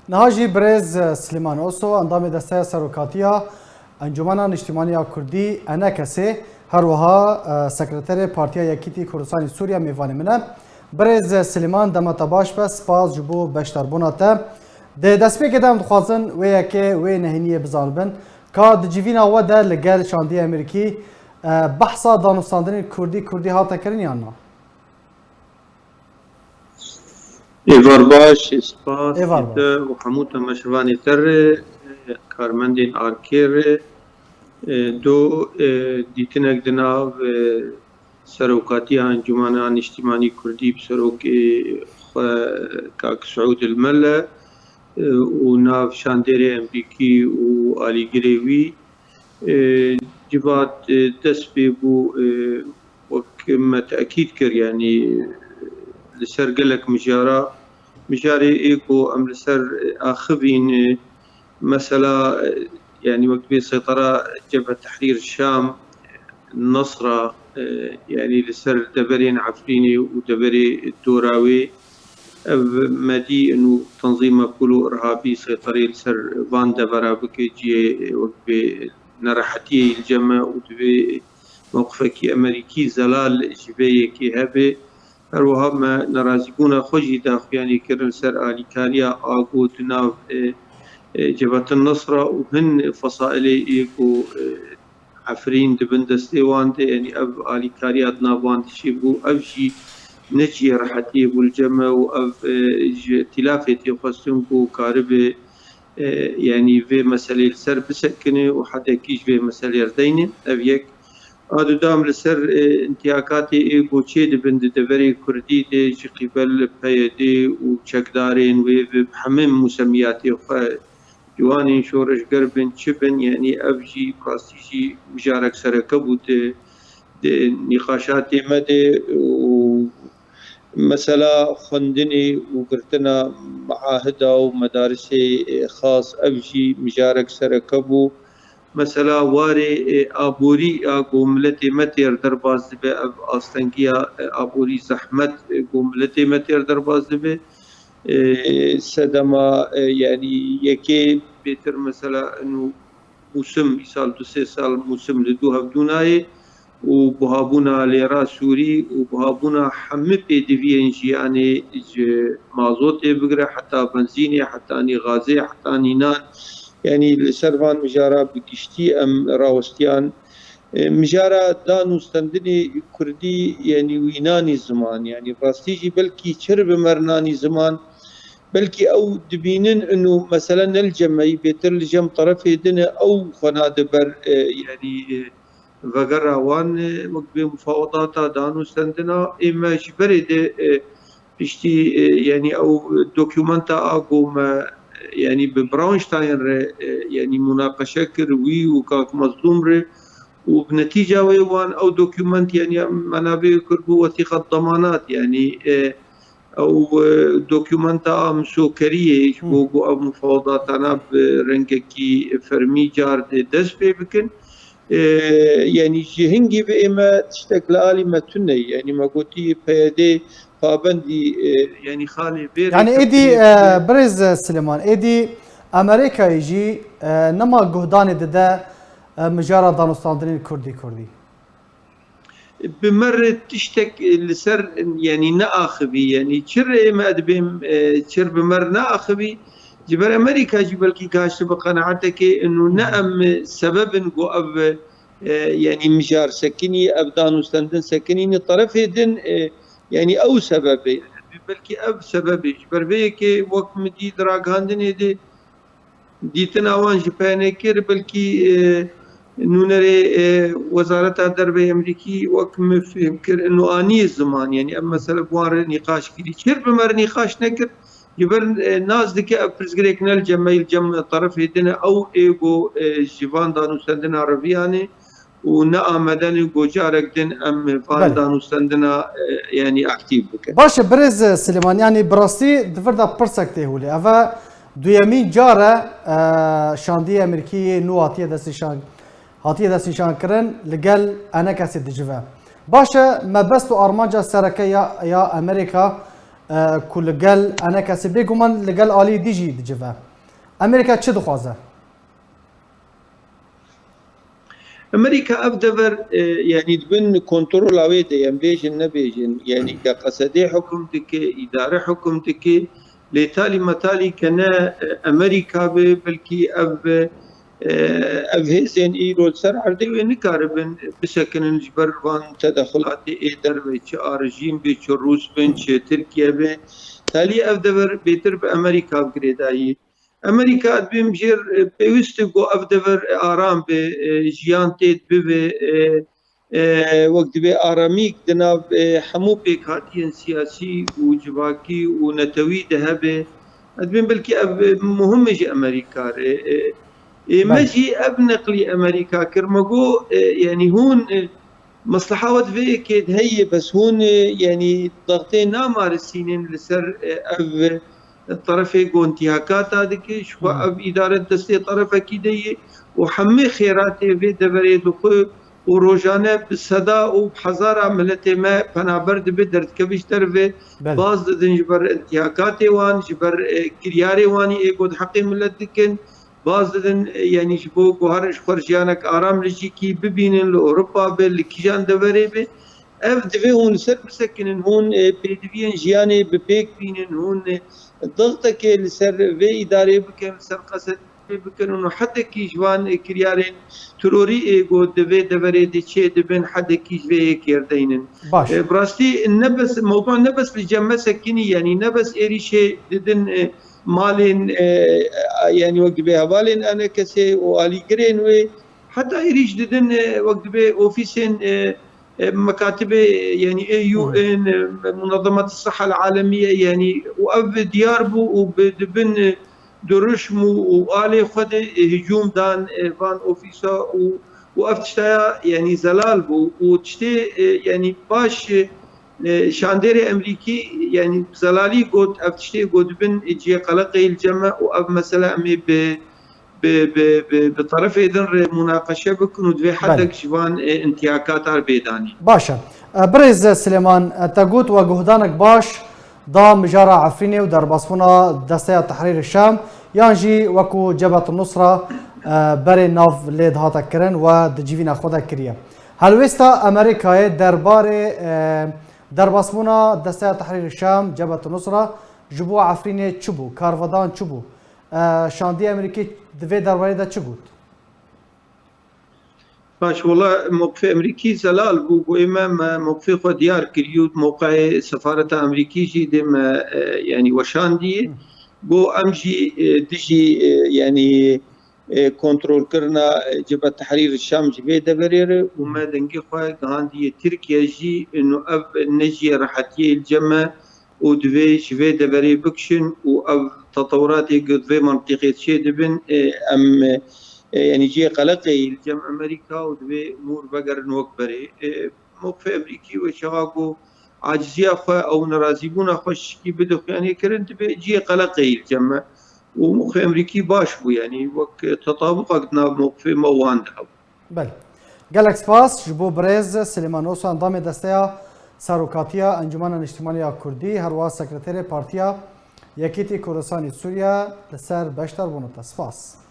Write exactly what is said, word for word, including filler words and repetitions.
Niha jî birêz Silêman Oso, endamê Desteya Serokatiya Encûmena Niştimanî ya Kurdî, ENKSê, her wiha, e, sekreterê Partiya Yekîtî Kurdistanê Sûriye mêvanê min e. Birêz Silêman, dema te baş be, spas ji bo beşdarbûna te. Di destpêkê de em dixwazin wê yekê, wê nehêniyê bizanibin. Ka di civîna we de li gel şandiyê Amerîkî, e, behsa danûstandinên Kurdî, Kurdî hate kirin yan na? Êvar baş, spas Êvar ji te baş. Û hemû temaşevanê te re, karmendên Arkê re, e, do, e, dîtinek di nav, e, serokatiya Encûmena Niştimanî Kurdî bi serokê xwe Kak Siûd El Mele, e, û nav şandêrê Emrîkî û alîgirê wî, e, civat, e, dest pê bû, e, wek me tekîd kir, yanî, e, li ser gelek mijara, mijarê ê ku em li ser, e, axivîn, e, mesela, e, yanî wek dibê seytera Cebhe Tehrîr Şam, Nasra, e, yanî li ser deverên Efrînê û deverê dora wê, ev me dî û tenzîma kul û irhabî seyterê li ser van devera bike, cihê wek bê nerehetiyê li cem me û divê mewqifekî Amerîkî zelal ji vê yekê hebe. Her wiha me nerazîbûna xwe jî daxuyanî kirin li ser alîkariya a ku di nav, e, e, Cebhetin Nasra û hin fesailê ê ku, e, Efrîn di bin destê wan de, yanî ev alîkariya di nav wan de çêbû, ev jî ne cihê rehetiyê bû li cem me û ev, e, ji îtîlafê tê xwestin ku karibe, e, yanî vê meselê li ser bisekine û hedekî ji vê meselê re deyne. Ev yek. A duda em li ser, e, întîhakatê ê ku çêdibin di deverê Kurdî de ji qîbel P Y D û çekdarên wê ve bi hemî musemiyatê xwe, ciwanên şoreşger bin, çi bin, yanî ev jî bi rastî jî mijarek sereke bû di, di nîqaşatê me de û mesela xwendinê û girtina meahida û medarisê, e, xas, ev jî mijarek sereke bû. Mesela warê, e, aborî ya ku miletê me têr derbas dibe, ev astengiya, e, aborî zehmet, e, ku miletê me têr derbas dibe. E, sedema, e, yanî yekê bêtir mesela inu mûsim, îsal du sê sal mûsim li dû hevdû nayê û buhabûna lêra Sûrî û buhabûna hemî pêdiviyên jiyanê ji mazotê bigire heta benzînê, heta nî gazê, heta nînan, yanî li ser van mijara bi giştî em rawestiyan. E, mijara danûstendinê Kurdî, yanî wî nanî ziman, yanî rastî jî belkî çir bi mer nanî ziman, belkî ew dibînin inu mesele ne li cem me yî, bêtir li cem terefê din e, ew xwe nade ber, e, yanî, e, vegera wan, e, wek bê mufawedata danûstendina ê me ji berê de, e, piştî, e, yanî ew dokumenta a ku me, e, yanî bi Braunstein re, e, yanî munaqeşe kir, wî û kak Mazlûm re û bi netîca wê wan ew dokument, yanî em me navê kir bû wethîqet demanat, yanî, e, ew, e, dokumenta a misokeriyê ji bo ku ev mufawedatana bi rengekî fermî car de dest pê bikin. E, yanî ji hingî ve ê me tiştek li alî me tune ye. Yanî me gotî P Y D pabendî, e, yanî xalê vê Yanî êdî, rêkeftinê e, dike. Birêz Silêman, êdî Amerîkayê jî, e, nema guhdanê dide, e, mijara danûstandinên Kurdî Kurdî? Bi me re tiştek li ser, yanî neaxivî, yanî çi rê me dibêm, e, çir bi me re neaxivî, ji ber Amerîka jî belkî gihiştibe qenaetekê inu ne em sebeb in ku ev, e, yanî mijar sekinî, ev danûstendin sekinî, ne terefê din, e, yanî ew sebeb e. Belkî ev sebeb e. Ji ber vê yekê wek min dî di ragihandinê de dîtina wan jî peyne kir, belkî, e, nûnerê, e, Wezareta Derve Amerîkî wek min fêm kir, inu anî ziman, yanî ev mesele bi wan re nîqaş kirî. Çir bi me re nîqaş nekir, ji ber, e, nas dike ev pirsgirêk ne li cem me, li cem terefê din e, ew ê ku, e, ji van danûstendina reviyane û ne amade ne ku carek din em van Belê. danûstendina, e, yanî aktîf bikin. Baş e, birêz Silêman, yanî bi rastî di vir de pirsek tê holê. Ev e duyemîn car e, e, şandiyê Amerîkî yê nû hatiye destnîşan, hatiye destnîşankirin li gel ENKSê dicive. Baş e, mebest û armanca sereke ya, ya Amerîka e, ku li gel enekesê bêguman li gel alî dî jî dicive. Amerîka çi dixwaze? Amerîka ev dever e, yanî di bin kontrola wê de ye, em bêjin nebêjin. Yanî ke Qesedê hukum dike, îdare hukum dike, lê talî metalî ke ne e, Amerîka be, belkî ev e, ev hêzên îro li ser erdê wê nikaribin bisekinin ji ber van tedexulatê ê derve, çi a rejîm be, çi Rûs bin, çi Tirkiye be. Talî ev dever bêtir bi Amerîka bi girêdayî. Amerîka dibêm jêr e, pêwist e ku ev dever e, aram be, e, jiyan tê bibe, e, e, wek divê aramîk di nav e, hemû pêkhatiyên siyasî û civakî û netewî de hebe. Ez dibêm belkî ev e, muhim e ji Amerîka re. E, e, me Belê. jî ev neqlî Amerîka kir. Me got, e, yanî hûn e, mesleha we di vê yekê de heye, bes hûn e, yanî dextê namarisînin li ser e, ev e, terefê ku intihakata dike, ji xwe Hmm. ev îdare di destê terefekî de ye û hemê xêratê vê deverê dixwe û rojane bi seda û bi hezara miletê me penaber dibe, derdikeve ji derve, Belê. baz didin ji ber intihakatê wan, ji ber e, kiryarê wan ê ku di heqê milet dikin, baz didin e, yanî ji bo ku herin ji xwe re jiyanek aram li jîkî bibînin, li Ewropa be, li kîjan deverê be. Ev divê hûn li ser bisekinin, hûn e, pêdiviyên jiyanê bi pêk bînin, hûn e, dixtekê li ser vê îdarê bikin, li ser Qesedê bikin û hedekî ji van e, kiryarên terorî ê ku di vê deverê de çê dibin, hedekî ji vê yekê re deynin. Baş. E, bi rastî ne bes, mewdu ne bes li cem me sekinî, yanî ne bes êrîşê didin e, malên, e, yanî wek dibê hevalên enekesê û alîgirên wê, heta êrîş didin e, wek dibê ofîsên e, e, mekatibê, yanî ê U N, e, Munazemet Siha Alemiye, yanî û ev diyar bû û bi, di bin e, dirişm û, û alê xwe de e, hicûm dan e, van ofîsa û, û ev tiştaya yanî zelal bû û tiştê e, yanî baş e, e, şandêrê Emerîkî yanî zelalî got, ev tiştê got dibin cihê qeleqê li cem me û ev mesele em ê bi, bi, bi, bi, bi terefê din re munaqeşe bikin û divê Belê. hedek ji van e, intihakata re bê danîn. Baş e. E, Birêz Silêman, e, te got we guhdanek baş da mijara Efrînê û derbasbûna Desteya Tehrîrê Şam, yan jî wekû Cebhet Nusra, e, berê nav lê dihate kirin we di civîna xwe de kiriye. Helwêsta Amerîkayê derbarê, e, derbasbûna Desteya Tehrîrê Şam, Cebhet Nusra, ji bo Efrînê çi bû? Karvedan çi bû? E, şandî Amerîkî di vê derbarê de çi got? Baş, wela mewqifê Amerîkî zelal bû. Got, ê me, me mewqifê xwe diyar kirî û di mewqeyê sefareta Amerîkî jî dê me, e, yanî weşandî. Got, em jî e, dijî e, yanî e, kontrolkirina e, Cebhet Tehrîr Şam ji vê deverê re û me dengê xwe gihandiye Tirkiye jî, ino ev ne jiyê rehetiyê li cem me û divê ji vê deverê bikişin û ev tetewuratê ku di vê mintîqê çê dibin, e, em, e, yanî cihê qeleqê yî li cem Amerîka û divê umûr vegerin wek berê. E, mewqifê Amerîkî wê çaxa ku aciziya xwe ew nerazîbûna xwe şikî bide xuyaniyê kirin, dibe cihê qeleqê yî li cem me. Û mewqifê Amerîkî baş bû, yanî wek tetabuqek di nav mewqifê me û wan de hebû. Belê. Gelek spas ji bo birêz Silêman Oso, endamê Desteya Serokatiya Encûmena Niştimanî ya Kurdî, herwiha Sekreterê Partiya Yekîtî Kurdistanê Sûriye li ser beşdarbûna te. Spas.